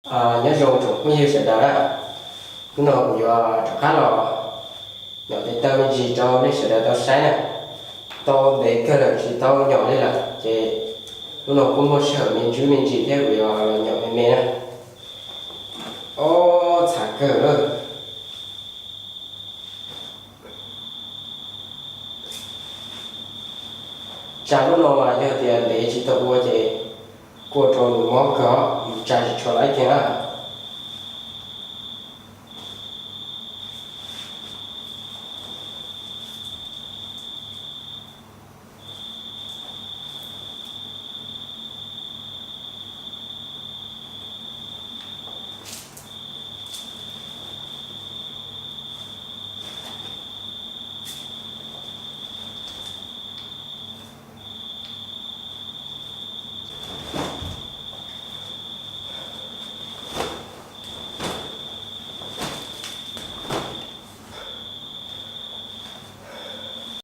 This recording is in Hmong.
Nyob zoo tsoom phooj ywg sawv daws na, hnub no kuv yuav rov qab los nyom tes taw me ntsis rau nej sawv daws tau saib na. Tau ntev kawg lawm tsis tau nyom li lawm ces hnub no kuj muaj sij hawm me ntsis me ntsis thiab kuv yuav los nyom me me na. Ob, txhav kawg lawm. Tsa lub no mas yog tias ntev tsis tau ua ces kuj ua rau nws mob kawg os, yus tsa tsis tshua laib kiag na.